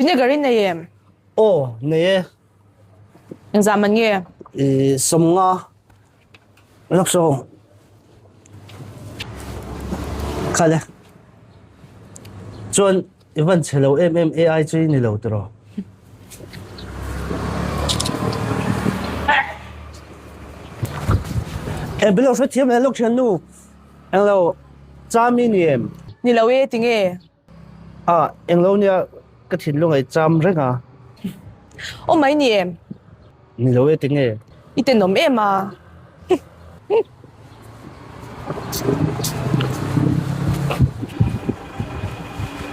Vinegar in nei em? Aw, nei e. Engzah man nge? I sawmnga lak saw. Khale. Chuan i van chhe lo em em AI chu i ni lo tiraw? Em bilo hrethiam leh lawk thian nu. Englo cham i ni em? Ni lo e, tinge? A, englo nia ka thinlung ei cham reng a. Aw mai ni em? Ni lo e, tinge? I tenawm em a.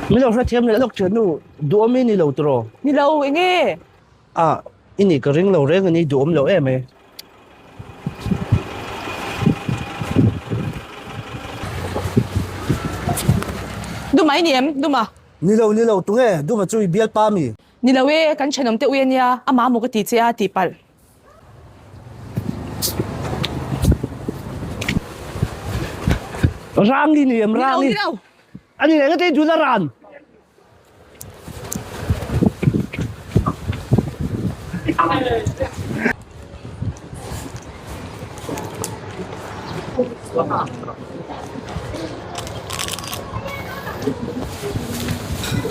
Min lo hrethiam leh lawk thian nu, duhawm i ni lo tiraw? Ni lo, enge? A, i nih ka ring lo reng a ni, duhawm lo em e. Duma i ni em? Duma? Ni lo, ni lo, tunge? Duma chu i bialpa mi? Ni lo e, kan thenawm te ui a nia, amah maw ka ti che a, tih palh. Rang i ni em? Rang i? Ni lo, ni lo. A ni eng ate i dun a ran?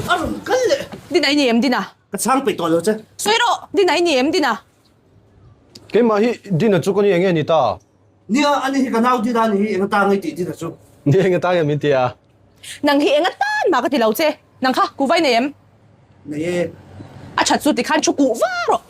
A rawn kal leh. Dina i ni em Dina? Ka chhang peih tawh lo che. Sawi rawh, Dina i ni em Dina? Keimah hi Dina chu ka ni enge ni ta? Nia, ani hi ka nau Dina a ni hi, eng atang i tih Dina chu? Nia, eng atang em min ti a? Nang hi eng atan mah ka ti lo che. Nang kha, kuh vai nei em? Nei e. A that chu tikhan thu kuh va rawh.